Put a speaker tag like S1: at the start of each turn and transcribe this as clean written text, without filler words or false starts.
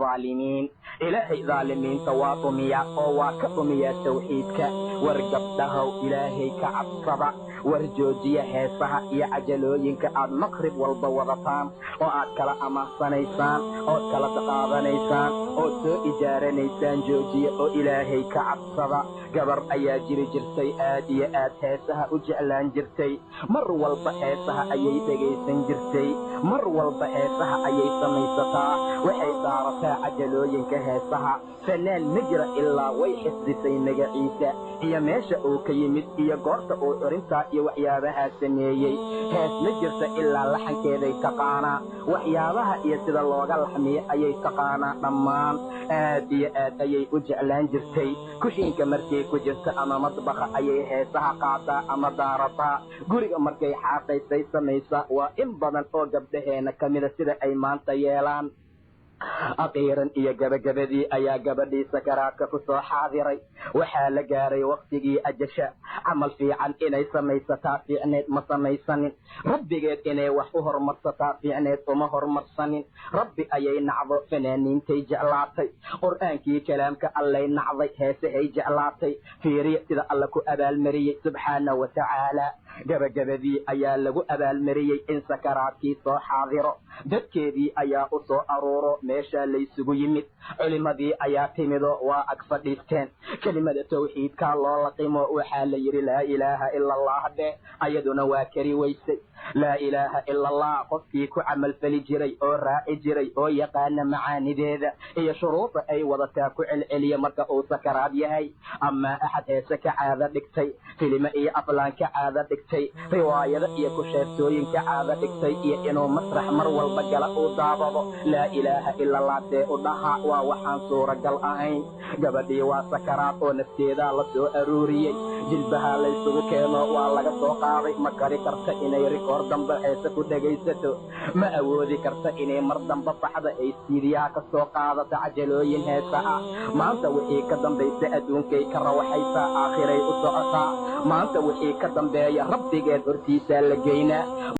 S1: Aldaalimiin. Ilaahay daalimiinta waa dhumiya oo waa ka dhumiyaa tawxiidka. War gabdhahow, Ilaahay ka cabsada. War joojiya heesaha iyo cajalooyinka aad maqrib walba wadataan oo aad kala amaahsanaysaan, ood kala qaadanaysaan, ood soo ijaaranaysaan. Joojiya oo Ilaahay ka cabsada. Gabar ayaa jiri jirtay, aad iyo aad heesaha u jeclaan jirtay. Mar walba heesaha ayay dhegaysan jirtay, mar walba heesaha ayay samaysataa, waxay saarataa cajalooyinka heesaha. Fanaan ma jira ilaa way xifdisay magaciisa iyo meesha uu ka yimid iyo goorta uu curintaa iyo waxyaabahaa sameeyey. Hees ma jirta ilaa laxankeeday taqaanaa, waxyaabaha iyo sida looga laxmiyo ayay taqaanaa dhammaan. Aad iyo aad ayay u jeclaan jirtay. Kushiinka markay ku jirta ama madbaqa ayay heesaha qaadaa ama daarataa. Guriga markay xaaqaysay samaysaa. Waa in badan oo gabdhaheena ka mida sida ay maanta yeelaan. Aqiiran iyo gabagabadii ayaa gabadhii sakaraadka ku soo xaadiray. Waxaa la gaaray waktigii ajasha. Camal fiican inay samaysataa fiicneed, ma samaysanin. Rabbigeed inay wax u horumarsataa fiicneed, uma horumarsanin. Rabbi ayay nacdo, fanaaniintay jeclaatay. Qur'aankii kalaamka allay nacday, heesahay jeclaatay. Fiiriya sida Alla ku abaalmariyey subxaana wa tacaala. Gabagabadii ayaa lagu abaalmariyey in sakaraadkii soo xaadiro. Dadkeedii ayaa u soo aruuro, meeshaa laysugu yimid. Culimadii ayaa timido, waa ag fadhiisteen. Kelimada tawxiidkaa loo laqimo, waxaa la yidhi: "Laa ilaaha ila Allah dhe." Ayaduna waa kari weysay. Laa ilaaha ila Allah qofkii ku camalfali jiray oo raaci jiray oo yaqaana macaanideeda iyo shuruuda ay wadataa ku celceliya marka uu sakaraad yahay. Amaa axad heese ka caado dhigtay, filimo iyo aflaan ka caado dhigtay, riwaayado iyo kusheertooyin ka caado dhigtay, iyo inuu masrax mar walba gala uu daabado, laa ilaaha ila Allah see u dhaha? Waa waxaan suuragal ahayn. Gabadhii waa sakaraad oo nafteedaa la soo aruuriyey, jilbahaa laysugu keeno, waa laga soo qaaday. Ma kari karta inay rikoor dambe heese ku dhegaysato, ma awoodi karta inay mar dambe baxda ay siidiyaha ka soo qaadato cajalooyin heesa ah. Maanta wixii ka dambaysa adduunkay ka rawaxaysaa, aakhiray u socotaa. Maanta wixii ka dambeeya Rabbigeed hortiisaa la geynaa.